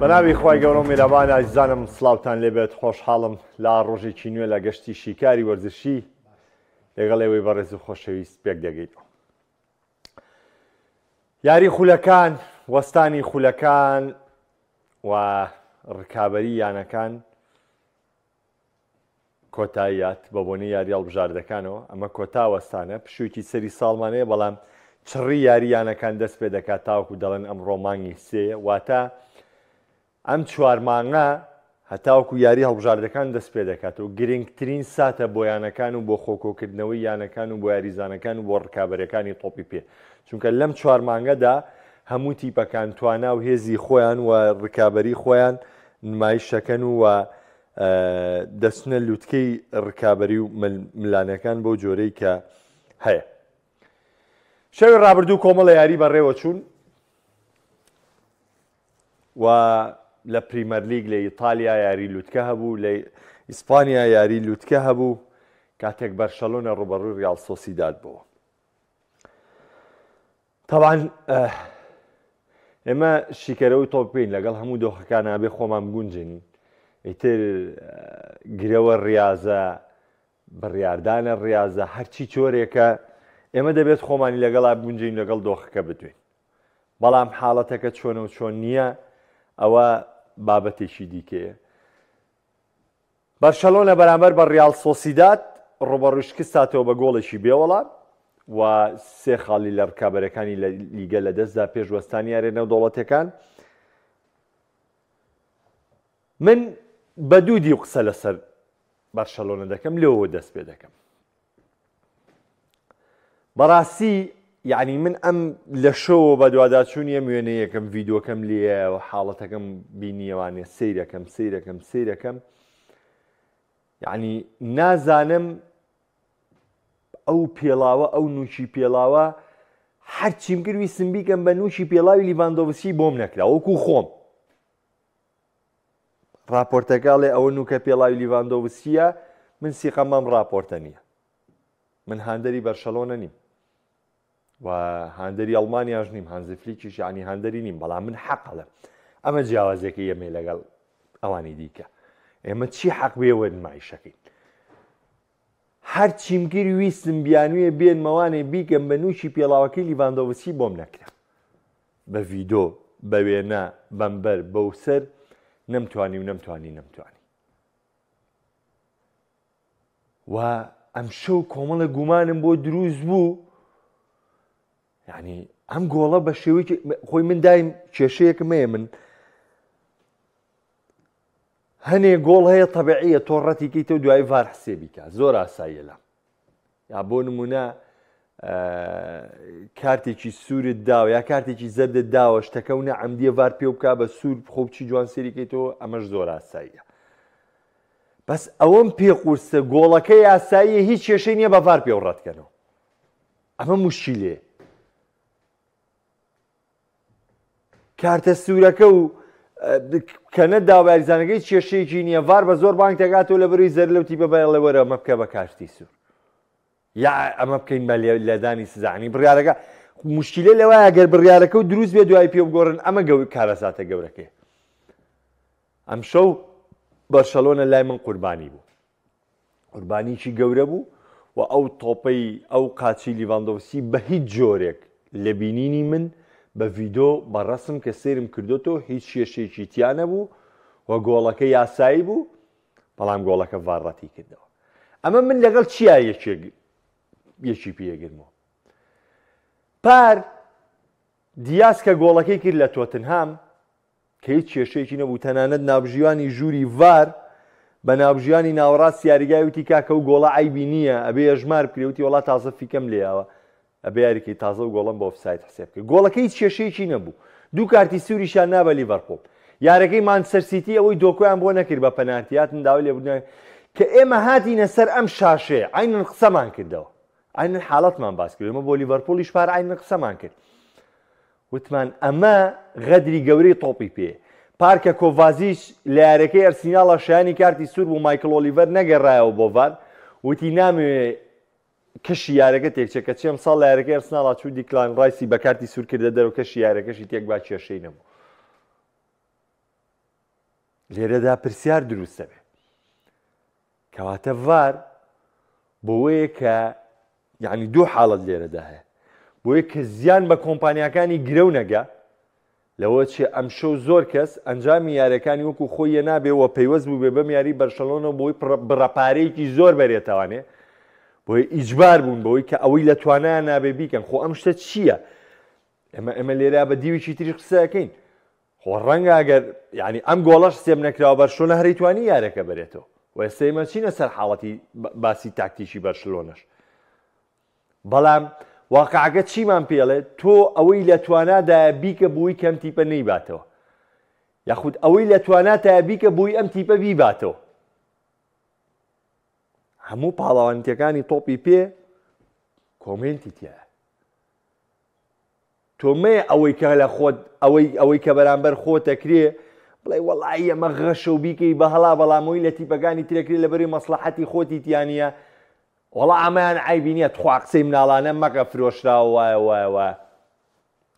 بەناوی خوای گەورە و میرەبان ئازیزانم سڵاوتان لێبێت خۆشحاڵم لە ڕۆژێکی نوێ لە گەشتی شیکاری وەرزشی لەگەڵ ئێوەی بەڕێز و خۆشەویست پێک دەگەیتەوە. یاری خولەکان، وەستانی خولەکان و ڕکابەری یانەکان کۆتاییات بە بۆنەی یاری هەڵبژاردەکانەوە ئەمە کۆتا وەستانە پشوویەکی سەری ساڵمان هەیە بەڵام چڕی یاری یانەکان دەست پێ دەکات تاوەکو دەڵێن ئەمڕۆ مانگی سێیە واتە ئەم چوار مانگە هەتاوەکو یاری هەڵبژاردەکان دەست پێ دەکات و گرنگترین ساتە بۆ یانەکان و بۆ خۆکۆکردنەوەی یانەکان و بۆ یاریزانەکان و بۆ ڕکابەرەکانی تۆپی پێ چونکە لەم چوار مانگەدا هەموو تیپەکان توانا و هێزی خۆیان و ڕکابەری خۆیان نمایشەکەن و دەچنە لوتکەی ڕکابەری و ململانێکان بەو جۆرەی کە هەیە. شەوی ڕابردوو کۆمەڵە یاری بەڕێوە چوون و لە پریمەرلیگ لە ئیتالیا یاری لوتکە هەبوو لە ئیسپانیا یاری لوتکە هەبوو کاتێک بەرشەلۆنە ڕوبەڕووی ڕیاڵ سۆسیداد بووە. تەبعەن ئێمە شیکەرەوەی تۆپ بین لەگەڵ هەموو دۆخەکان نابێ خۆمان بگونجێنین ئیتر گرەوە ڕاضە بڕیاردانە ڕاضە هەرچی چۆرێکە ئێمە دەبێت خۆمانی لەگەڵا بگونجین لەگەڵ دۆخەکە بدوین بەڵام حاڵەتەکە چۆنە و چۆن نییە ئەوە بابەتێکی دیکەیە بەرشەلۆنە بەرامبەر بە ڕیاڵ سۆسیداد ڕوبەڕووی شکست هاتەوە بە گۆڵێکی بێوەڵام و سێ خاڵی لە ڕکابەرەکانی لە لیگە لەدەستدا پێش وەستانی یاریە نێودەوڵەتیەکان. من بە دوو دیو قسە لەسەر بەرشەلۆنە دەکەم لەوەوە دەست پێ دەکەم. بەڕاستی یعنی من ئەم لە شەوە بەدواداچوونی ئەم وێنەیەکەم ڤیدۆکەم لێیە و حاڵەتەکەم بینیەوانێ سەیرەکەم سەیرەکەم سەیرەکەم یعنی نازانم ئەو پێڵاوە ئەو نوکی پێڵاوە هەرچیم کرد ویستم بیکەم بە نوکی پێڵاوی لیڤاندۆڤسکی بۆم نەکرا وەکو خۆم ڕاپۆرتەکە ئەڵێ ئەوە نوکە پێڵاوی لیڤاندۆڤسکییە، من سیقەم بەم ڕاپۆرتە نییە. من هاندەری بەرشەلۆنە نیم و هاندەری ئەڵمانیاش نیم، هانزی فلیکیش یعنی هاندەری نیم، بەڵام من حەق ئەڵێم. ئەمە جیاوازیەکەی ئێمەیە لەگەڵ ئەوانی دیکە. ئێمە چی حەق بێ وەرنمایشەکەین. هەرچیم کرد ویستم بیانوێ بێنمەوانێ بیکەم بە نوکی پێڵاوەکەی لیڤاندۆڤسکی بۆم نەکرا. بە ڤیدۆ، بە وێنە، بەمبەر، بەوسەر، نەمتوانی و نەمتوانی نەمتوانی. و ئەمشەو کۆمەڵە گومانم بۆ دروست بوو یعنی ئەم گۆڵە بە شێوەیەکی خۆی من دایم کێشەیەکم هەیە من هەنێ گۆڵ هەیە تەبعیە تۆ ڕەتیکەیتەوە دوای ڤار حسێبیکە زۆر ئاساییە لام یا بۆ نمونە کارتێکی سوورت داوە یا کارتێکی زەردت داوە شتەکە و نە عەمدیە ڤار پێ بک بە سوور خۆ بچی جوان سێریکەیتەوە ئەمەش زۆر ئاساییە بەس ئەوەم پێ قورسە گۆڵەکە یاساییە هیچ کێشەی نییە بە ڤار پێ ڕەتکەنەوە ئەمە مشکیلێ کارتە سوورەکە و کە نەداوە یاریزانەکەی کێشەیەکی نییە ڤار بە زۆر بانگ دەکاتەوە لە بەروی زەر لەو تیپە بەڵێ وەرە ئەمە بکە بە کارتی سوور یا ئەمە بکەین بە لێدانی سزانی بڕیارەکە مشکلە لەوایە گەر بڕیارەکە و دروست بێ دوای پێ بگۆڕن ئەمە گەور کارەساتە گەورەکەی ئەمشەو بەرشەلۆنە لای من قوربانی بوو قوربانیی گەورە بوو و ئەو تۆپەی ئەو قاچی لیڤاندۆڤسکی بە هیچ جۆرێک لە بینینی من بە ڤیدۆ بە ڕەسم کە سەیرم کردۆتەوە هیچ کێشەیەکی تیا نەبوو و گۆڵەکە یاسایی بوو بەڵام گۆڵەکە ڤار ڕەتی کردەوە ئەمە من لەگەڵ چیا یەکێک یەکی پێگرمەوە پار دیاس کە گۆڵەکەی کرد لە تۆتنهام کە هیچ کێشەیەکی نەبوو، تەنانەت ناوبژیوانی ژووری ڤار بە ناوبژیوانی ناوەڕاستی یاریگای وتی کاکە ئەو گۆڵە عەیبی نییە ئەبێ ئەژمار بکرێ، وتی وەڵا تازە فیکەم لێیاوە ئەبێ یاریکەی تازە و گۆڵەم بە ئۆفساید حسێب کرد. گۆڵەکە هیچ کێشەیەکی نەبوو، دوو کارتی سووریشیان نا بە لیڤەرپوڵ. یارەکەی مانچستەر سیتی ئەوەی دۆکۆیان بۆ نەکرد بە پەنارتی هاتن داوای لێبوردنیان کە ئێمە هاتینە سەر ئەم شاشەیە عەینەن قسەمان کردەوە عەینەن حاڵەتمان باس کرد ئێمە بۆ لیڤەرپوڵیش پار عەینەن قسەمان کرد وتمان ئەمە غەدری گەورەی تۆپی پێیە. پار کە کۆڤازیچ لە یاریەکەی ئەرسیناڵا شایانی کارتی سوور بوو مایکڵ ئۆلیڤەر نەگەڕایەوە بۆ ڤار وتی نامەوێ کەشی یارەکە تێکچێ کەچی ئەمساڵ لە یارەکەی ئەرسناڵا چوو دیکلان ڕایسی بە کارتی سوور کردە دەرەوە کەشی یارەکەشی تێک با کێشەی نەبوو. لێرەدا پرسیار دروست دەبێ. کەواتە ڤار بۆیە کە یعنی دوو حاڵەت لێرەدا هەیە بۆیە کە زیان بە کۆمپانیاکانی گرەو نەگا لەوە چێ ئەمشەو زۆر کەس ئەنجامی یاریەکانی وەکو خۆی یە نابێ وە پەیوەست بووبێ بەم یاری بەرشەلۆنە بۆی بڕە پارەیەکی زۆر بەرێتەوانێ بۆیە ئیجبار بوون بەوەی کە ئەوەی لە توانایان نابێ بیکەن خۆ ئەم شتە چییە ئێمە ئێمە لێرە بە دیوێکی تریش قسەکەین خۆ ڕەنگە ئەگەر یعنی ئەم گۆڵەش سێب نەکراوە بەرشلۆنە هەریتوانی یارەکە بەرێتەوە و ئێستا ئێمە چینە سەر حاڵەتی باسی تاکتیکی بەرشلۆنەش بەڵام واقعەکە چیمان پێڵێ تۆ ئەوەی لە توانادایە بیکە بووی کەم تیپە نەیباتەوە یاخود ئەوەی لە تواناتایە بیکە بووی ئەم تیپە بیباتەوە هەموو پاڵەوانتەکانی تۆپی پێ کۆمێنتی تایە تۆ مەیە ئەوەی کە لە خۆت ئەوەی ئەوەی کە بەرامبەر خۆتەکرێ بڵێ وەڵی ئەمە غەشە و بیکەی بە هەڵا بەڵامەوەی لە تیپەکانی ترەکرێ لەبەری مەسلحەتی خۆتی تیانە وەڵا ئەمەیان عەیبی نیە تخوا قسەی مناڵانە مەکە فرۆشراوە وایە وایە وایە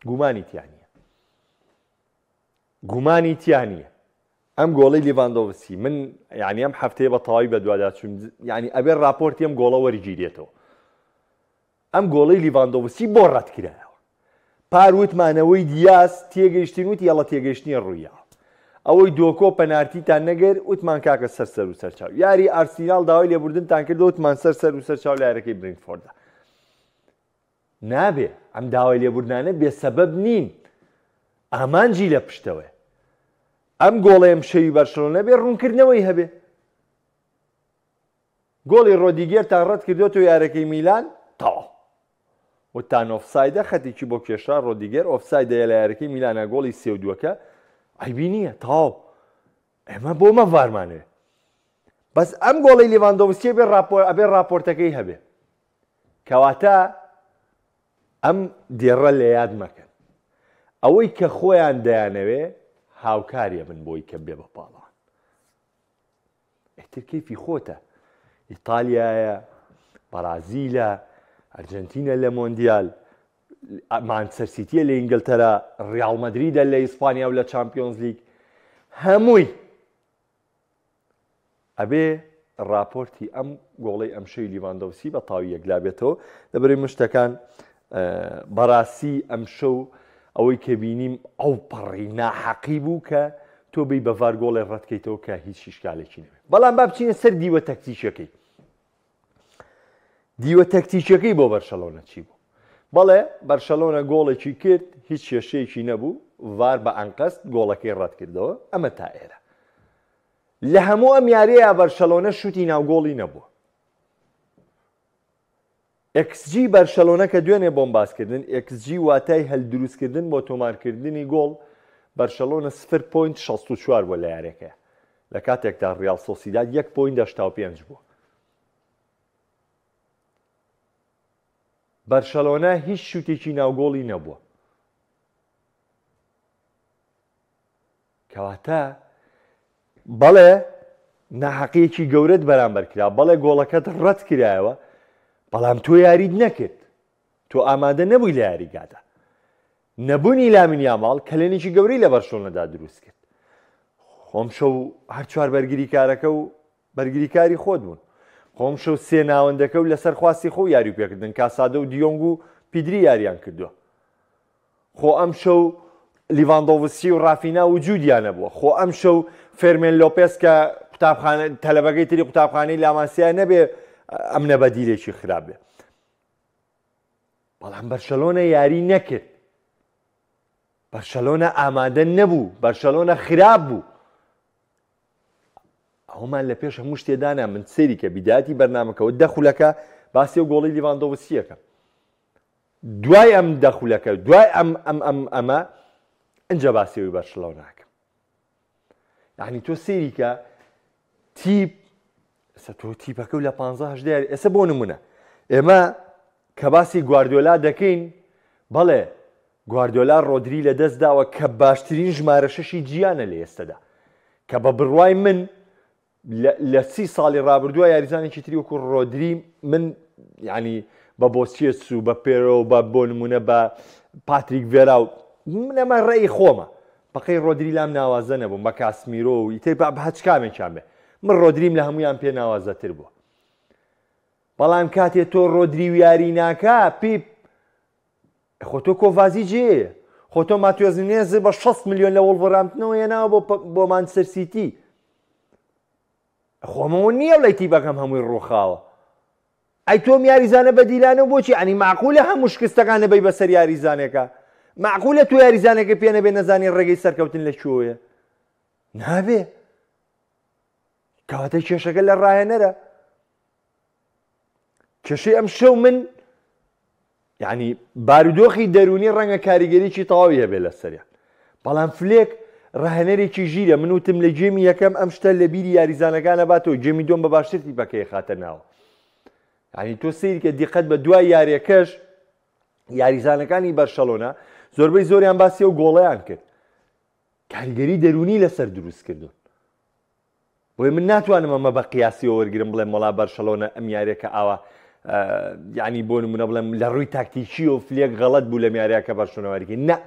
گومانی تیا نیە گومانی تیا نیە ئەم گۆڵی لیڤاندۆڤسکی من یعنی ئەم هەفتەیە بە تەواوی بەدواداچوون یعنی ئەبێ راپۆرتی ئەم گۆڵە وەرگیرێتەوە ئەم گۆڵەی لیڤاندۆڤسکی بۆ ڕەتکرایەوە پار وتمان ئەوەی دیاس تێگەیشتین وتی یەڵە تێگەیشتنی ڕوویاوە ئەوەی دۆکۆ پەنارتیتان نەگر وتمان کاکە سەر سەر و سەر چاو یاری ئارسیناڵ داوای لێبوردنتان کرد وتمان سەر سەر و سەر چاو لە یارەکەی برینفۆردا نابێ ئەم داوای لێبوردنانە بێ سەبەب نین ئامانجی لە پشتەوەی ئەم گۆڵەیەم شەوی بەرشلۆنە بێ ڕوونکردنەوەی هەبێ گۆڵی ڕۆدیگێرتان ڕەت کردۆتەوە یارەکەی میلان تەواو وتان ئۆفسایدە خەتێکی بۆ کێشرا ڕۆدیگێر ئۆفسایدە لە یارەکەی میلانە گۆڵی سێ و دووەکە عیبی نییە تەواو ئێمە بۆ مە ڤارمانەوێ بەس ئەم گۆڵی لیڤاندۆڤسکی بێ راپۆر ئەبێ راپۆرتەکەی هەبێ کەواتە ئەم دێڕە لە یاد مەکەن ئەوەی کە خۆیان دەیانەوێ هاوکاریە بن بۆی کە بێ بە پاڵان ئیتر کەیفی خۆتە ئیتالیایە بەرازیلە ئەرجنتینە لە مۆندیال مانچستەر سیتیە لە ئینگلتەرا ڕیاڵ مەدریدە لە ئیسپانیا و لە چامپیۆنز لیگ هەمووی ئەبێ راپۆرتی ئەم گۆڵەی ئەمشەوی لیڤاندۆڤسکی بە تاوی یەکلا بێتەوە لەبەرەی مشتەکان بەڕاستی ئەمشەو ئەوەی کە بینیم ئەو پەڕی ناحەقی بوو کە تۆ بی بە ڤار گۆڵێ ڕەتکەیتەوە کە هیچ ئیشکالێکی نەبێت بەڵام با بچینە سەر دیوە تەکتیکیەکەی دیوە تەکتیکیەکەی بۆ بەرشەلۆنە چی بوو بەڵێ بەرشەلۆنە گۆڵێکی کرد هیچ کێشەیەکی نەبوو ڤار بە ئەنقەست گۆڵەکەی ڕەتکردەوە ئەمە تا ئێرە لە هەموو ئەم یاریەیە بەرشەلۆنە شوتی ناوگۆڵی نەبووە xG بەرشەلۆنە کە دوێنێ بۆم باسکردن xG واتای هەل دروستکردن بۆ تۆمارکردنی گۆڵ بەرشەلۆنە 0.64 بووە لە یاریەکەیا لە کاتێکدا ڕیاڵ سۆسیداد 1.85 بووە. بەرشەلۆنە هیچ شوتێکی ناوگۆڵی نەبووە. کەواتە بەڵێ ناحەقیەکی گەورەت بەرامبەر کرا بەڵێ گۆڵەکەت ڕەت کرایەوە بەڵام تۆ یاریت نەکرد تۆ ئامادە نەبووی لە یاریگادا نەبوونی لامین یاماڵ کەلێنێکی گەورەی لە بەرشلۆنەدا دروست کرد خۆم شەو هەر چوار بەرگریکارەکە و بەرگریکاری خۆت بوون خۆم شەو سێ ناوەندەکە و لەسەر خواستی خۆ یاری پێکردن کاسادە و دیۆنگ و پیدری یاریان کردووە خۆ ئەمشەو لیڤاندۆڤسکی و ڕافینا وجودیان نەبووە خۆ ئەمشەو فێرمێن لۆپێس کە قوتابخانە تەلەبەکەی تری قوتابخانەی لاماسیا نەبێ ئەم نەبەدیلێکی خراپ بێ بەڵام بەرشەلۆنە یاری نەکرد بەرشەلۆنە ئامادە نەبوو بەرشەلۆنە خراپ بوو ئەومان لە پێش هەموو شتێ دانا من سەیری کە بیداتی بەرنمەکەەوە دە خولەکە باسی و گۆڵی لیڤاندۆڤسکیەکە دوای ئەم دە خولەکە دوای ئەم ئەم ئەم ئەمە ئەجا باسی ئەوی بەرشلۆنە ناکەم یعنی تۆ سەیری کە تیپ ئێستا تۆ تیپەکە و لە 15 یاری ئێستا بۆ نمونە ئێمە کە باسی گواردیۆلا دەکەین بەڵێ گواردیۆلا ڕۆدری لە دەست داوە کە باشترین ژمارە شەشی جیانە لە ئێستەدا کە بە بڕوای من لە سی ساڵی ڕابردووە یاریزانێکی تری وەکو ڕۆدری من یعنی بە بۆسکێتس و بە پێرۆ و بە بۆ نمونە بە پاتریک ڤێرا و من ئەمە ڕێی خۆمە بەقەی ڕۆدری لام ناوازە نەبووم بە کاسمیرۆ و ئیتر بە هەچ کامێکیان بێ من ڕۆدریم لە هەمویان پێ ناوازەتر بووە بەڵام کاتێ تۆ ڕۆدری و یاری ناکا پیپ خۆ تۆ کۆڤازی جێیە خۆ تۆ ماتیۆس نونێز بە 60 میلیۆن لە وڵڤرامپتنەوە هێناوە بۆ بۆ مانچستەر سیتی خۆمەوە نییە لای تیپەکەم هەمووی ڕووخاوە ئەی تۆم یاریزانە بەدیلانە و بۆچی عنی معقولە هەموو شکستەکان نەبەی بەسەر یاریزانێکە معقولە تۆ یاریزانێکە پێ نەبێ نەزانی ڕێگەی سەرکەوتن لە کوێیە نابێ کەواتە کێشەکە لە ڕاهێنەرە کێشەی ئەم شەو من یعنی بارودۆخی دەرونی ڕەنگە کاریگەریی تەواوی هەبێ لەسەریان بەڵام فلێک ڕاهێنەرێکی ژیرە من وتم لە game ی یەکەم ئەم شتە لە بیری یاریزانەکانە باتەوە game ی دوم بە باشتر تیپەکەی خاتە ناوە یعنی تۆ سەیرکە دیقەت بە دوای یاریەکەش یاریزانەکانی بەرشەلۆنە زۆربەی زۆریان باسی و گۆڵیان کرد کاریگەری دەرونی لەسەر دروست کردون بۆیە من ناتوانم ئەمە بە قیاسیەوە وەرگرم بڵێم وەڵا بەرشەلۆنە ئەم یاریەکە ئاوا یعنی بۆ نمونە بڵێم لە ڕووی تاکتیکی و فلێک غەڵەت بوو لەم یاریە کە بەرشلۆنە وەرگی نە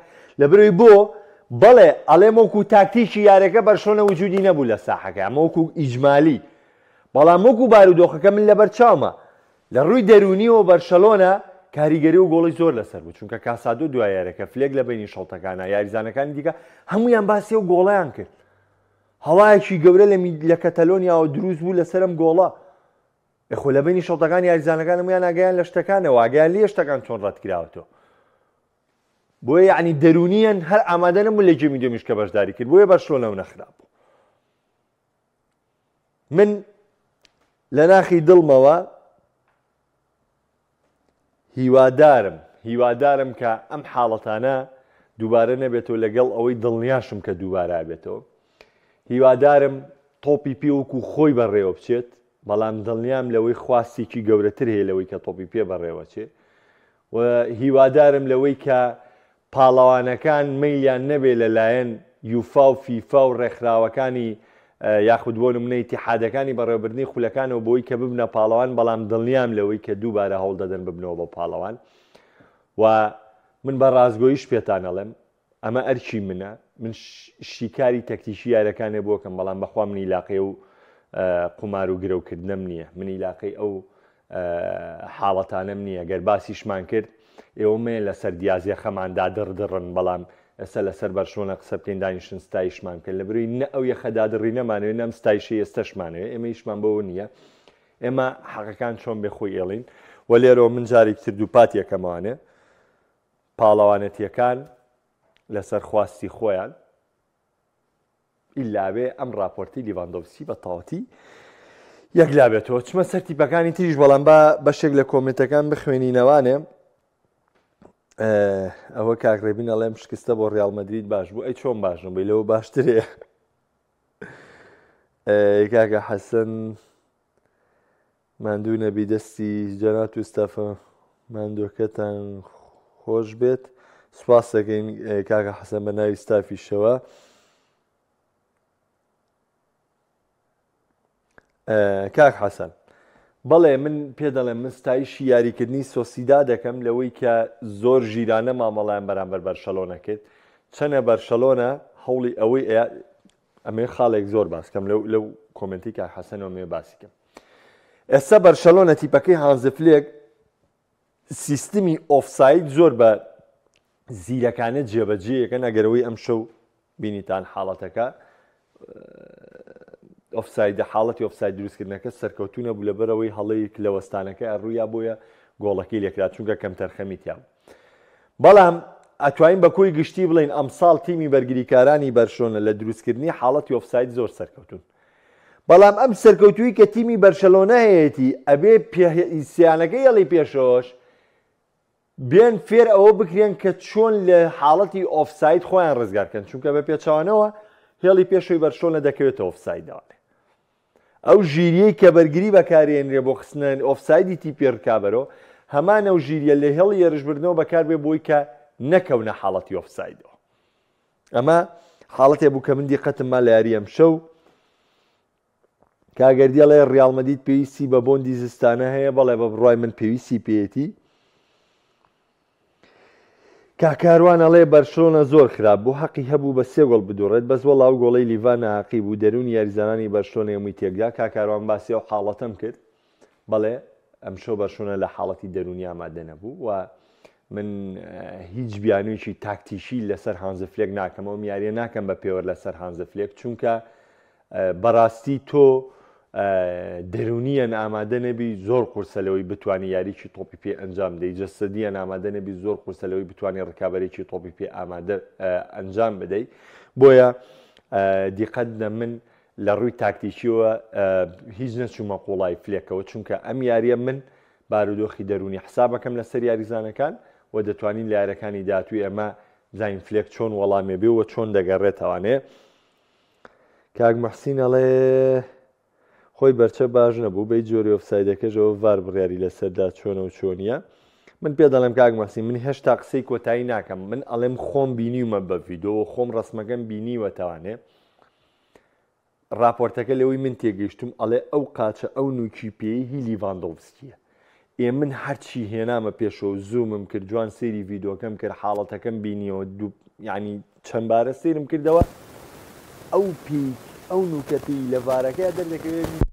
لە بەرەوەی بۆ بەڵێ ئەڵێم وەکو تاکتیکی یاریەکە بەرشلۆنە وجودی نەبوو لە ساحەکە ئەمە وەکو ئیجمالی بەڵام وەکو بارودۆخەکە من لەبەر چاومە لە ڕووی دەروونیەوە بەرشەلۆنە کاریگەری و گۆڵی زۆر لەسەر بوو چونکە کاسادۆ دوای یاریەکە فلێک لە بینی شەڵتەکانە یاریزانەکانی دیکە هەمویان باسی و گۆڵیان کرد هەوایەکی گەورە لە لە کەتەلۆنیاوە دروست بوو لەسەر ئەم گۆڵە. ئێ خۆ لە بەینی شەوتەکان یاریزانەکان هەموویان ئاگایان لە شتەکانەوە، ئاگایان لێیە شتەکان چۆن ڕەتکراوەتەوە. بۆیە یعنی دەروونیان هەر ئامادە نەبوون لە game ی دووەمیش کە بەشداری کرد، بۆیە بەرشلۆنە و نەخراپ بوو. من لە ناخی دڵمەوە هیوادارم هیوادارم کە ئەم حاڵەتانە دووبارە نەبێتەوە لەگەڵ ئەوەی دڵنیاشم کە دووبارە بێتەوە هیوادارم تۆپی پێ وەکو خۆی بەڕێوە بچێت بەڵام دڵنیام لەوەی خواستێکی گەورەتر هەیە لەوەی کە تۆپی پێ بەڕێوەچێ و هیوادارم لەوەی کە پاڵەوانەکان مەیلیان نەبێ لە لایەن یوفا و فیفا و ڕێکخراوەکانی یاخود بۆ نمونە ئیتیحادەکانی بەڕێوەبردنی خولەکانەوە بۆی کە ببنە پاڵەوان بەڵام دڵنیام لەوەی کە دووبارە هەوڵ دەدەن ببنەوە بە پاڵەوان و من بە ڕاستگۆیش پێتان ئەڵێم ئەمە ئەرکی منە من شیکاری تەکتیکی یارەکانێ بۆکەم بەڵام بەخوا منی لاقەی و قومار و گرەوکردنم نییە منی لاقەی ئەو حاڵەتانەم نییە گەر باسیشمان کرد ئێوە مەیەن لەسەر دیاز یەخەمان دادڕدڕن بەڵام ئێستا لەسەر بەرشلۆنە قسە بکەین دانیشن ستایشمان بکەن لە بروی نە ئەو یەخە دادڕینەمانەوێ نەم ستایشی ئێستەشمانەوێ ئێمە ئیشمان بەوە نییە ئێمە حەقەکان چۆن بێ خۆی ئێڵین و لێرەوە من جارێکی تر دووپات یەکەمەوانێ پاڵەوانەتیەکان لەسەر خواستی خۆیان ئیلا بێ ئەم ڕاپۆرتی لیڤاندۆڤسکی بە تەواوەتی یەکلا بێتەوە چمە سەر تیپەکانی تریش بەڵام با بەشێک لە کۆمنتەکان بخوێنینەوانێ ئەوە کاک ڕێبین ئەڵێم شکستە بۆ ڕیاڵ مەدرید باش بوو ئەی چۆن باش نەبووی لەوە باشترێ کاکە حەسەن ماندوو نەبی دەستی جەنات و ستافە ماندووەکەتان خۆش بێت سوپاس دەکەین کاکە حەسەن بە ناوی ستافیشەوە کاک حەسەن بەڵێ من پێ دەڵێم من ستایشی یاریکردنی سۆسیدا دەکەم لەوەی کە زۆر ژیرانە مامەڵیان بەرامبەر بەرشەلۆنە کرد چەنە بەرشەلۆنە هەوڵی ئەوەی ئەمێ خاڵێک زۆر باسکەم لەو لەو comment ی کاک حەسەنەوە مێ باسی کەم ئێستا بەرشەلۆنە تیپەکەی هانزفلێک سیستمی ئۆفساید زۆر بە زیرەکانە جێبەجێیەکەن ئەگەرەوەی ئەم شەو بینیتان حاڵەتەکە ئۆفسایدە حاڵەتی ئۆفساید دروستکردنەکە سەرکەوتو نەبوو لەبەرەوەی هەڵەیەک لە وەستانەکە ڕوویا بۆیە گۆڵەکەی لێکرا چونکە کەمتەرخەمی تیا بوو بەڵام ئەتوانین بە کۆی گشتی بڵێین ئەمساڵ تیمی بەرگریکارانی بەرشلۆنە لە دروستکردنی حاڵەتی ئۆفساید زۆر سەرکەوتوون. بەڵام ئەم سەرکەوتووی کە تیمی بەرشەلۆنە هەیەتی ئەبێ سیانەکەی هێڵی پێشەوەش بێن فێر ئەوە بکرێن کە چۆن لە حاڵەتی ئۆفساید خۆیان ڕزگار کەن چونکە بە پێچەوانەوە هێڵی پێشەوەی بەرشلۆنە دەکەوێتە ئۆفسایدەوە. ئەو ژیریەی کە بەرگری بەکارێنرێ بۆ خستنە ئۆفسایدی تیپی رکابەرەوە، هەمان ئەو ژیریە لە هێڵی هێرشبردنەوە بەکاربێ بۆی کە نەکەونە حاڵەتی ئۆفسایدەوە. ئەمە حاڵەتێ بوو کە من دیقەتم ما لە یاری ئەمشەو. کاگەردی ئەڵێ ڕیاڵ مەدید پێویستی بە بۆندی زستانە هەیە، بەڵێ بە بڕوای من پێویستی پێیەتی. کاک کاروان ئەڵێ بەرشلۆنە زۆر خراپ بوو حەقی هەبوو بە سێ گۆڵ بدوڕێت بەس وەڵا ئەو گۆڵەی لیڤا ناهەقی بوو دەروونی یاریزانانی بەرشلۆنەی هەمووی تێکدا کاک کاروان باسی ئەو حاڵەتەم کرد بەڵێ ئەمشەو بەرشلۆنە لە حاڵەتی دەروونی ئامادە نەبوو و من هیچ بیانوویەکی تاکتیکی لەسەر هانزفلێک ناکەم ئەو یاریە ناکەم بە پێوەر لەسەر هانزفلێک چونکە بەڕاستی تۆ دەرونیەن ئامادە نەبی زۆر قورسە لەوەی بتانی یاریی تۆپی پێ ئەنجام دەی جەسەدیان ئامادە نەبی زۆر قورسە لەوەی بتانی ڕکابەرێکی تۆپی پێ ئامادە ئەنجام بدەیت بۆیە دیقەت لە من لە ڕووی تاکتیکیەوە هیچ نەچوومە قوڵای فلێکەوە چونکە ئەم یاریە من بارودۆخی دەرونی حسابەکەم لەسەر یاریزانەکان و دەتوانین لە یارەکانی داهاتووی ئێمە بزانین فلێک چۆن وەڵامێ بێ و چۆن دەگەڕێتەوانێ کاک محسین ئەڵێ خۆی بەرچە باش نەبوو بەی جۆری ئۆفسایدەکەشەوە ڤار بڕیاری لەسەردا چۆنە و چۆنیە من پێ دەڵێم کاک محسین من هێشتا قسەی کۆتایی ناکەم من ئەڵێم خۆم بینیومە بە ڤیدۆ خۆم ڕسمەکەم بینیوە تاوانێ ڕاپۆرتەکە لەوەی من تێگەیشتم ئەڵێ ئەو قاچە ئەو نوکی پێی هی لیڤاندۆڤسکیە ئێ من هەرچی هێنامە پێشەوە زوومم کرد جوان سەیری ڤیدۆکەم کرد حاڵەتەکەم بینیەوە دوو یعنی چەند بارە سەیرم کردەوە ئەو پێی ئەو نوکە پێی لە ڤارەکەیا دەردەکەوێت.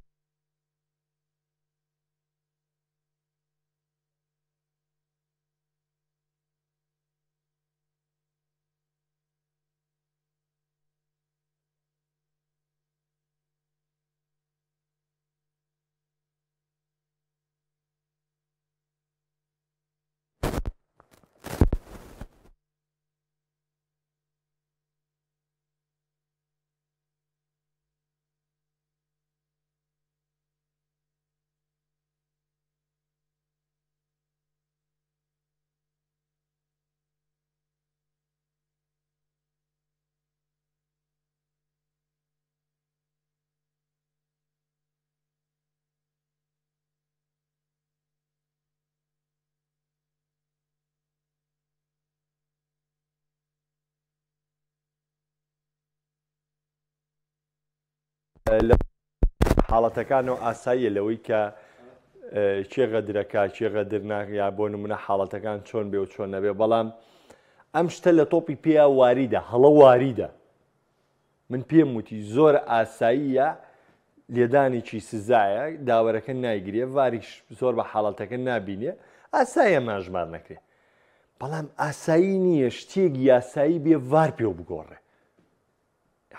لە حاڵەتەکانەوە ئاساییە لەوەی کە کێ غەدرەکە کێ غەدر ناکە یا بۆ نمونە حاڵەتەکان چۆن بێ و چۆن نەبێ بەڵام ئەم شتە لە تۆپی پێیا واریدە هەڵە واریدە من پێم وتی زۆر ئاساییە لێدانێکی سزایە داوەرەکە نایگرێ ڤاریش زۆر بە حاڵەتەکە نابینێ ئاسایە ماژمار نەکرێ بەڵام ئاسایی نییە شتێک یاسایی بێ ڤار پێ بگۆڕێ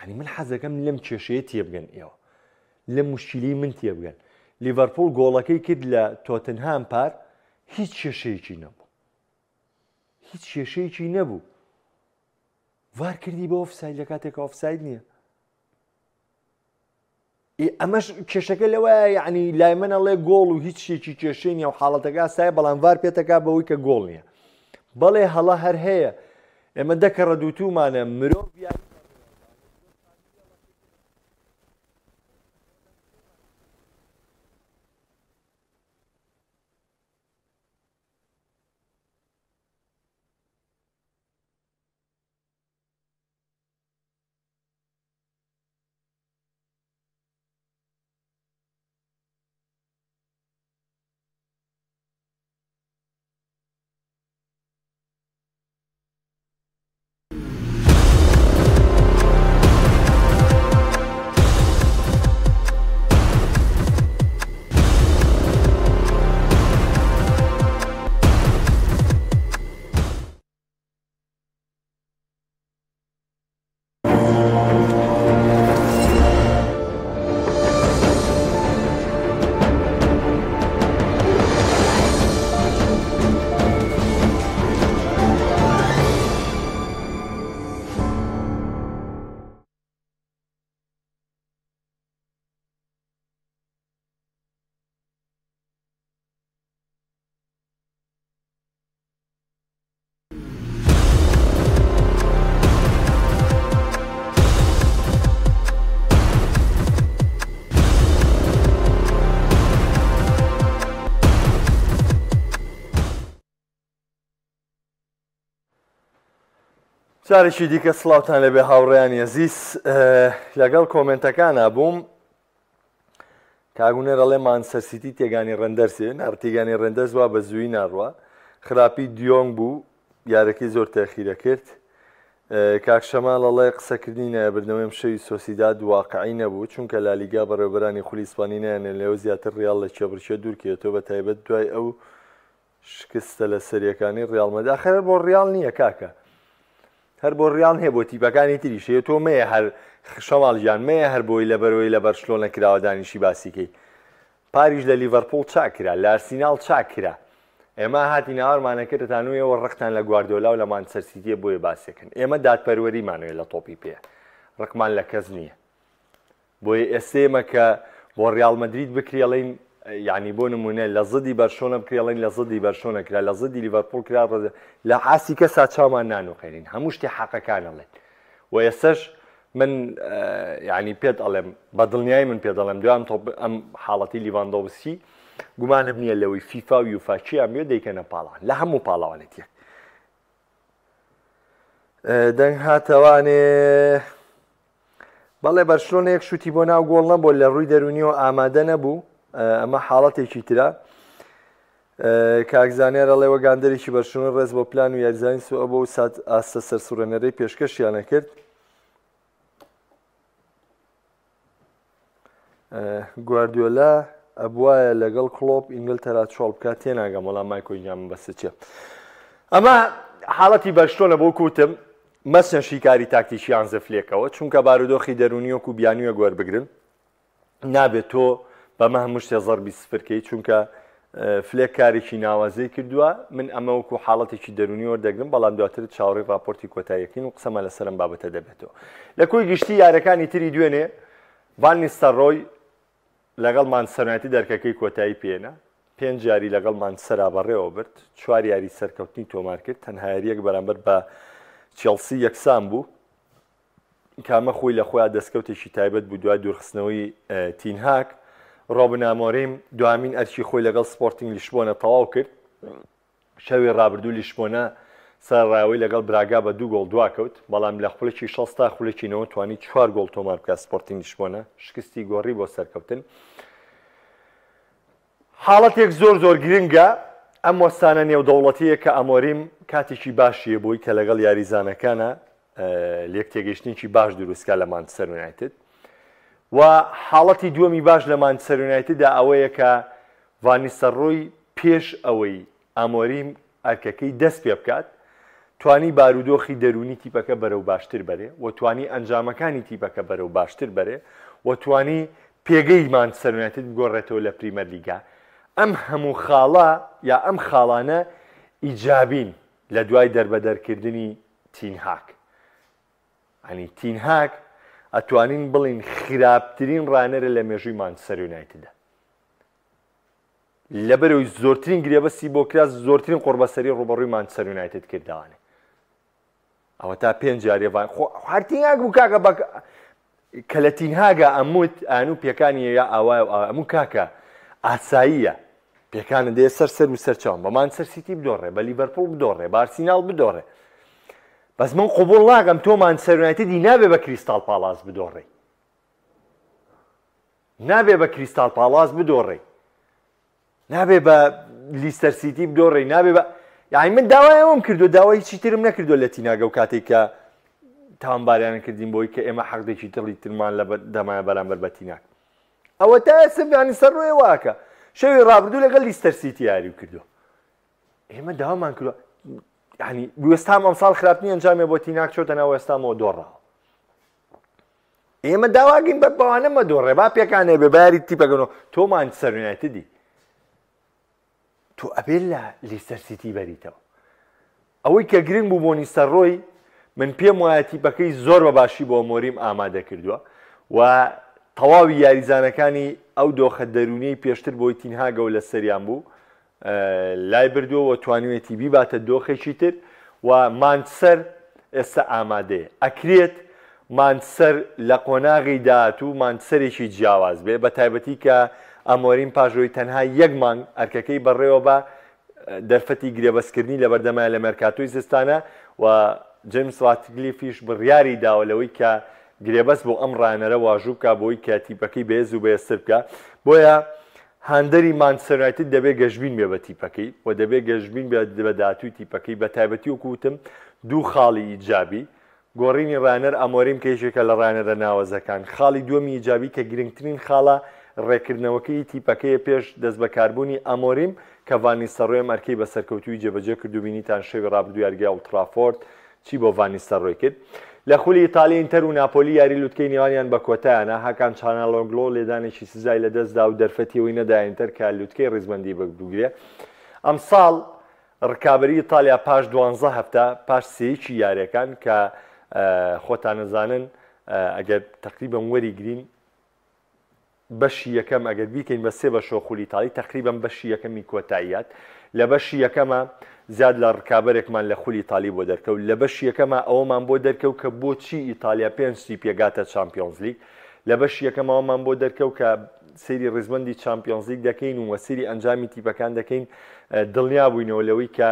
یعنی من حەزەکەم لەم کێشەیە تێبگەن ئێوە لە مشکلی من تێبگەن لیڤەرپوڵ گۆڵەکەی کرد لە تۆتنهام پار هیچ کێشەیەکی نەبوو هیچ کێشەیەکی نەبوو ڤار کردی بە ئۆفساید لە کاتێک ئۆفساید نییە ئەمەش کێشەکە لەوەیە یعنی لای من ئەڵێ گۆڵ و هیچ شتێکی کێشەی نیە و حاڵەتەکە ئاسایە بەڵام ڤار پێتەکا بەوەی کە گۆڵ نییە بەڵێ هەڵە هەر هەیە ئێمە دەکەڕە دووتومانە مرۆڤ یاری جارێکی دیکە سڵاوتان لەبێ هاوڕێیانی ئەزیز لەگەڵ کۆمنتەکانە بووم کاک هونەر ئەڵێ مانچستەر سیتی تێگانی ڕێندەرسێ نار تێگانی ڕێندەرس وا بە زووی ناڕوا خراپی دیۆنگ بوو. یارەکەی زۆر تاخیرە کرد. کاک شەماڵ ئەڵێ قسەکردنی نایابردنەوەی ئەم شەوی سۆسیداد واقعی نەبوو، چونکە لالیگا بەڕێوەبەرانی خولی ئیسپانی نایانەوێت لەوە زیاتر ڕیاڵ لە کێبڕکێ دوورکەوێتەوە، بەتایبەت دوای ئەو شکستە لەسەریەکانی ڕیاڵ مەدرید. ئاخر هەر بۆ ڕیاڵ نییە کاکە، هەر بۆ ڕیاڵ نییە، بۆ تیپەکانی تریش هەیە. تۆ مەیە هەر شەماڵ گیان، مەیە هەر بۆی لەبەرەوەی لە بەرشلۆنە کراوە دانیشی باسیکەی. پاریش لە لیڤەرپوڵ چاک کرا، لە ئەرسیناڵ چاک کرا. ئێمە هاتین هاوارمان ئەکرد ئەتانوو ئێوە ڕقتان لە گواردیۆلا و لە مانچستەر سیتیە بۆیە باسیەکەن. ئێمە دادپەروەریمان هەیە لە تۆپی پێ، ڕقمان لە کەس نییە. بۆیە ئێستا ئێمە کە بۆ ڕیاڵ مەدرید بکرێ ئەڵێین یعنی بۆ نمونە لە زدی بەرشۆنە بکرێ ئەڵێن لە زدی بەرشۆنە کرا، لە زدی لیڤەرپوڵ کرا، لە ئاستی کەسا چاومان نانوقێنین، هەموو شتێ حەقەکان ئەڵێن. و ئێستاش من یعنی پێت ئەڵێم بە دڵنیایی من پێ دەڵێم دوام تۆپ ئەم حاڵەتی لیڤاندۆڤسکی گومانم نییە لەوەی فیفا و یوفا چیان بێ دەیکەنە پاڵان لە هەموو پاڵەوانێتیەک دەنگ هاتەوانێ بەڵێ بەرشلۆنە یەک شوتی بۆ ناو گۆڵ نەبوو لە ڕووی دەرونیەوە ئامادە نەبوو ئەمە حاڵەتێکی ترە کاک زانیار ئەڵێ وەک گاندەرێکی بەرشلۆنە ڕێز بۆ پلان و یاریزانی سوئە بۆ و سات ئاستە سەرسوڕێنەرەی پێشکەشیانە کرد. گواردیۆلا ئەبواە لەگەڵ کڵۆپ ئینگلتەرا چۆڵ بکات تێناگەم وەڵام مایکۆ گیان بەسە چیە ئەمە حاڵەتی بەرشلۆنە بۆ کوتم مەسن شیکاری تاکتیکیان زفلێکەوە چونکە بارودۆخی دەرونیەک و بیانویەک وەربگرن نابێت تۆ بەمە هەموو شتێ زەربی سفرکەی چونکە فلێک کارێکی ناوازەی کردووە من ئەمە وەکو حاڵەتێکی دەرونی وەردەگرم بەڵام دواتر چاوەڕێی راپۆرتی کۆتاییەکەین و قسەمان لەسەر ئەم بابەتە دەبێتەوە لە کۆی گشتی یارەکانی تری دوێنێ ڤان نیستەڕۆی لەگەڵ مانچستەر یونایتد دەرکەکەی کۆتایی پێنا پێنج یاری لەگەڵ مانچستەرا بەڕێوە برد چوار یاری سەرکەوتنی تۆمار کرد تەنها یاریەک بەرامبەر بە چێڵسی یەکسان بوو کە ئەمە خۆی لە خۆیان دەستکەوتێکی تایبەت بوو دوای دوورخستنەوەی تینهاک. ڕۆبن ئامۆریم دوامین ئەرکی خۆی لەگەڵ سپۆرتینگ لیشبۆنە تەواو کرد. شەوی ڕابردوو لیشبۆنە سەرەڕای لەگەڵ براگا بە دوو گۆڵ دواکەوت، بەڵام لە خولەکی 60 تا خولەکی 90 توانی چوار گۆڵ تۆمار بکات سپۆرتینگ لیشبۆنە شکستی گۆڕی بۆ سەرکەوتن. حاڵەتێک زۆر زۆر گرنگە ئەم وەستانە نێودەوڵەتییە کە ئامۆریم کاتێکی باشیە بۆی کە لەگەڵ یاریزانەکانە لێکتێگەیشتنێکی باش دروستکە لە مانچستەر یونایتد و حاڵەتی دووەمی باش لە مانچستەر یونایتددا ئەوەیە کە ڤانیستەڕۆی پێش ئەوەی ئامۆریم ئەرکەکەی دەست پێ بکات توانی بارودۆخی دەروونی تیپەکە بەرەو باشتر بەرێ و توانی ئەنجامەکانی تیپەکە بەرەو باشتر بەرێ و توانی پێگەی مانچستەر یونایتد بگۆڕێتەوە لە پریمەرلیگا. ئەم هەموو خاڵە یا ئەم خاڵانە ئیجابین لە دوای دەربەدەرکردنی تین هاگ. یانی تین هاگ ئەتوانین بڵین خراپترین ڕانەرە لە مێژووی مانچستەر یونایتدە. لەبەرەوەی زۆرترین گرێبەستی بۆ کرا زۆرترین قۆڕبەسەری ڕوبەڕووی مانچستەر یونایتد کردوانێ. ئەوە تا پێنج جارێ ڤان خۆ هەر تینهاگ بوو کاکە بە کە لە تینهاگا ئەموت ئانو پێکانی یا ئاوایە و ئاوا ئەموو کاکە ئاساییە پێکانە دێ سەر سەر و سەر چاوم بە مانچستەر سیتی بدۆڕێ بە لیڤەرپوڵ بدۆڕێ بە ئارسیناڵ بدۆڕێ بەس من قبوڵ ناکەم تۆ مانچستەر یونایتدی نابێ بە کریستاڵ پاڵاس بدۆڕێ نابێ بە کریستاڵ پاڵاس بدۆڕێ نابێ بە لیستەر سیتی بدۆڕێی نابێ بە یعنی من داوای ئەوەم کردو داوای هیچی ترم نەکردو لە تیناگە و کاتێک کە تاوانباریان کردین بۆی کە ئێمە حەقدێکی دڵی ترمان لە دەمایە بەرامبەر بە تیناک ئەوە تا ئێستا یعنی سەر ڕۆیە واکە شەوی ڕابردوو لەگەڵ لیستەر سیتی یاری کردو ئێمە داوامان کردو یعنی وێستام ئەمساڵ خراپترین ئەنجامێ بۆ تیناک چۆتە ناو وێستامەوە دۆڕاوە ئێمە داواگەین بە بەوانە مەدۆڕێ با پێکانێ بێ باری تیپەکەنەوە تۆ مانچستەر یونایتدی تۆ ئەبێ لە لیستەر سیتی بەریتەوە ئەوەی کە گرنگ بوو بۆ نیستەڕۆی من پێم وایە تیپەکەی زۆر بە باشی بۆ مۆریم ئامادە کردووە و تەواوی یاریزانەکانی ئەو دۆخە دەرونیی پێشتر بۆی تینهاگەوە لە سەریان بوو لای بردووە و توانیویەتی بیباتە دۆخێکی تر و مانچسەر ئێستا ئامادەیە. ئەکرێت مانچسەر لە قۆناغی داهاتوو مانچسەرێکی جیاواز بێ، بە تایبەتی کە ئامۆریم پاش ئەوەی تەنها یەک مانگ ئەرکەکەی بەڕێوە بە دەرفەتی گرێبەستکردنی لەبەردەمایە لە مێرکاتۆی زستانە و جەیمس ڕاتکلیفیش بڕیاری داوە لەوەی کە گرێبەست بۆ ئەم ڕانەرە واژوو بکا بۆی کە تیپەکەی بەهێز و بەهێزتر بکا. بۆیە. هاندەری مانچستەر یونایتد دەبێت گەشبین بێ بە تیپەکەی و دەبێت گەشبین بێت بە داهاتووی تیپەکەی بە تایبەتی وەکو وتم دوو خاڵی ئیجابی گۆڕینی ڕانەر ئەمۆریم کە یەکێکە لە ڕانەرە ناوەزەکان خاڵی دووەمی ئیجابی کە گرنگترین خاڵە ڕێککردنەوەکەی تیپەکەیە پێش دەستبەکاربوونی ئەمۆریم کە ڤان نیستەڕۆی ئەم ئەرکەی بە سەرکەوتوویی جێبەجێ کرد و بینیتان شەوی ڕابردوو یاریگای ئۆڵترافۆرد چی بۆ ڤان نیستەڕۆی کرد؟ لە خولی ئیتالی ئینتەر و ناپۆلی یاری لوتکەی نێوانیان بە کۆتایانە، هاکان چانالۆگلۆ لێدانێکی سزای لەدەستدا و دەرفەتی ئەوەی نەدا ئینتەر کە لوتکەی ڕیزبەندی بگرێ. ئەمساڵ ڕکابەری ئیتالیا پاش دوانزە هەفتە پاش سێیەکی یاریەکان کە خۆتانەزانن ئەگەر تەقریبەن وەریگرین بەشی یەکەم ئەگەر بیکەین بە سێ بەشەوە خولی ئیتاڵی تەقریبەن بەشی یەکەمی کۆتاییات لە بەشی یەکەمە زیاد لە ڕکابەرێکمان لە خولی ئیتالی بۆ دەرکەوت لە بەشی یەکەمە ئەوەمان بۆ دەرکەوت کە بۆچی ئیتالیا پێنج تیپ یەگاتە چامپیۆنزلیگ لە بەشی یەکەمەوەمان بۆ دەرکەوت کە سەیری ڕیزبەندی چامپیۆنزلیگ دەکەین و سەیری ئەنجامی تیپەکان دەکەین دڵنیا بووینەوە لەوەی کە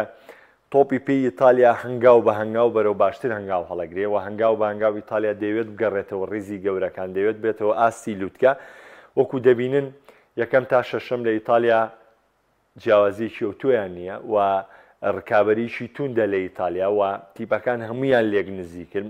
تۆپی پێی ئیتالیا هەنگاو بە هەنگاو بەرەو باشتر هەنگاو هەڵەگرێ و هەنگاو بە هەنگاو ئیتالیا دەیەوێت بگەڕێتەوە ڕیزی گەورەکان، دەیەوێت بێتەوە ئاستی لوتکە. وەکو دەبینن یەکەم تا شەشەم لە ئیتالیا جیاوازییەکی ئەوتۆیان نییە و ڕکابەریی توندە لە ئیتالیا و تیپەکان هەموویان لێک نزیکن.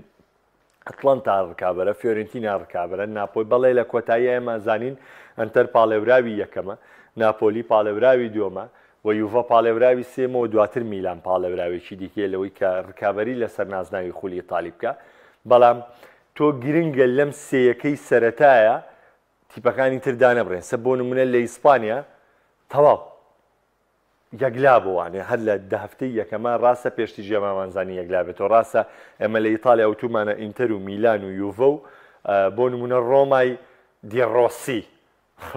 ئەتڵەنتا ڕکابەرە، فیۆرێنتینا ڕکابەرە، ناپۆلی بەڵێ لە کۆتایی ئێمە زانین ئەنتەر پاڵێوراوی یەکەمە، ناپۆلی پاڵێوراوی دووەمە و یوڤە پاڵێوراوی سێیەمە و دواتر میلان پاڵێوراوێکی دیکەیە لەوەی کە ڕکابەری لەسەر نازناوی خولی ئیتالی بکا بەڵام تۆ گرنگە لەم سێیەکەی سەرەتایە تیپەکانی تر دانەبڕێن سە بۆ نمونە لە ئیسپانیا تەواو یەکلا بۆوانێ هەر لە دە هەفتەی یەکەما ڕاستە پێشتریش ئێمەمان زانی یەکلا بێتەوە ڕاستە ئێمە لە ئیتالیا وتومانە ئینتەر و میلان و یوڤە و بۆ نمونە ڕۆمای دیڕۆسی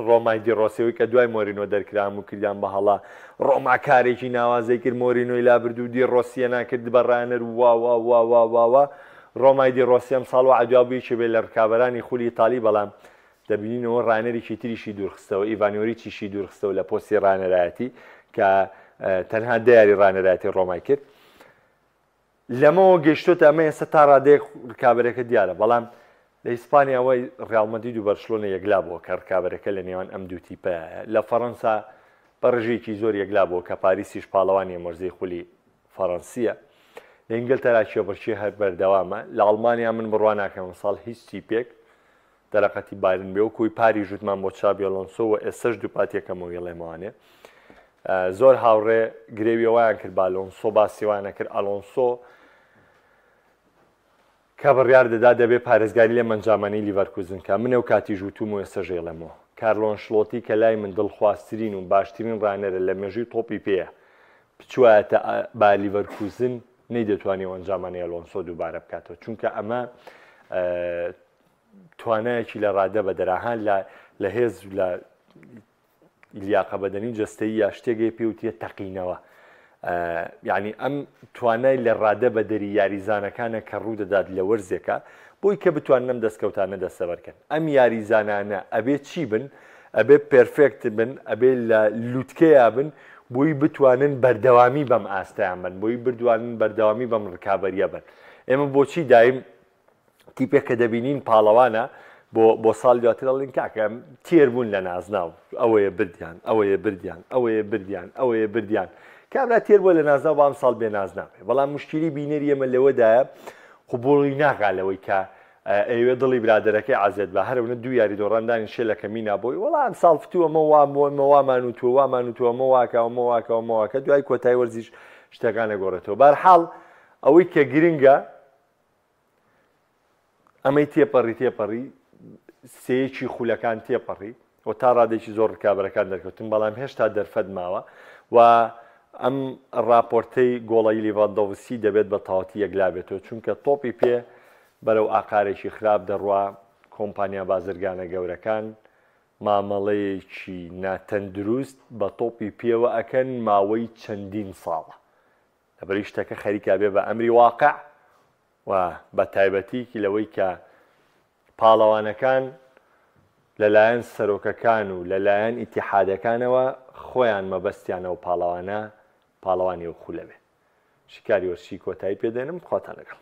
ڕۆمای دیڕۆسی ئەوەی کە دوای مۆرینۆ دەرکرا هەموو کردیان بە هەڵە ڕۆما کارێکی ناوازەی کرد مۆرینۆی لابرد و دیڕۆسیە ناکرد بە ڕانەر و وا وا وا وا وا وا ڕۆمای دیڕۆسی ئەم ساڵ وعدوا بوو یەکێ بێ لە ڕکابەرانی خولی ئیتالی بەڵام دەبینینەوە ڕانەرێکی تریشی دوورخستەوە، ئیڤان یۆریچیشی دوورخستەوە لە پۆستی ڕانەرایەتی کە تەنها دە یاری ڕانەرایەتی ڕۆمای کرد. لەمەوە گەیشتۆتە ئەمە ئێستا تا ڕادەیەک ڕکابەرەکە دیارە، بەڵام لە ئیسپانیاوە ڕیاڵ مەدرید و بەرشلۆنە یەکلا بووە کە ڕکابەرەکە لە نێوان ئەم دوو تیپەیە. لە فەڕەنسا بە ڕێژەیەکی زۆر یەکلا بووە کە پاریسیش پاڵەوانی ئەم وەرزەی خولی فەڕەنسییە. لە ئینگلتەرا کێبڕکێ هەر بەردەوامە. لە ئەڵمانیا من بڕوا ناکەم ئەمساڵ هیچ تیپێک دەرەقەتی بایرن بێ وەکوی پاریش وتمان بۆ چابی ئەلۆنسۆ و ئێستەش دووپاتیەکەمەوە یڵێمەوانێ زۆر هاوڕێ گرێوی ئەویان کرد بالۆنسۆ باسی وانە کرد ئەلۆنسۆ کە بڕیار دەدا دەبێ پارێزگاری لە مەنجامانی لیڤەرکوزن کە منە و کاتیش وتوم و ئێستا ژێڵێمەوە کارلۆن شلۆتی کە لای من دڵخوازترین و باشترین ڕانەرە لە مێژووی تۆپی پێیە بچوایەتە با لیڤەرکوزن نەیدەتوانی ئەو ئەنجامانەی ئەلۆنسۆ دووبارە بکاتەوە چونکە ئەمە توانایەکی لە ڕادە بەدەرە ها لە لە هێز لە لیاقە بەدەنی و جەستەیی یا شتێک هەیە پێی وترێت تەقینەوە یعنی ئەم توانای لە ڕادە بەدەری یاریزانەکانە کە ڕوودەدات لە وەرزێکە بۆی کە بتوانن ئەم دەستکەوتانە دەستەبەرکەن ئەم یاریزانانە ئەبێ چی بن ئەبێ perfect بن ئەبێ لە لوتکەیا بن بۆی بتوانن بەردەوامی بەم ئاستیان بن بۆی بردوانن بەردەوامی بەم ڕکابەریە بن ئێمە بۆچی دایم تیپێک کە دەبینین پاڵەوانە بۆ بۆ ساڵ دواتر ئەڵێن کاکە تێر بوون لە نازناو ئەوەیە بردیان ئەوەیە بردیان ئەوەیە بردیان ئەوەیە بردیان کابرا تێر بووە لە نازناو بام ساڵ بێ نازناو بێ بەڵام مشکلی بینەری ئێمە لەوەدایە قبوڵی ناکا لەوەی کە ئەیەوێ دڵی برادەرەکەی عەزێت بە هەرەونە دوو یاری دۆڕان دانیشێ لە کەمینا بۆی وەڵا ئەم ساڵ فتووە ئەمە وام بوو ئەمە وامان وتووە وامان وتووە ئەمە واکە ئەمە واکە ئەمە واکە دوای کۆتای وەرزیش شتەکان ئەگۆڕێتەوە بارحاڵ ئەوەی کە گرنگە ئەمەی تێپەڕی تێپەڕی سێیەکی خولەکان تێپەڕی و تا ڕادێکی زۆر ڕکابەرەکان دەرکەوتن بەڵام هێشتا دەرفەت ماوە و ئەم راپۆرتەی گۆڵی لیڤاندۆڤسکی دەبێت بە تەواوەتی یەکلا بێتەوە چونکە تۆپی پێ بەرەو ئاقارێکی خراپ دەڕوا کۆمپانیا بازرگانە گەورەکان مامەڵەیەکی ناتەندروست بە تۆپی پێوە ئەکەن ماوەی چەندین ساڵە لەبەری شتەکە خەریکە بێ بە ئەمری واقع و بە تایبەتیی لەوەی کە پاڵەوانەکان لەلایەن سەرۆکەکان و لەلایەن ئیتیحادەکانەوە خۆیان مەبەستیانە و پاڵەوانە پاڵەوانی ئەو خولە بێ. شیکاری وەرزشی کۆتایی پێ دێنم، خواتان لەگەڵ.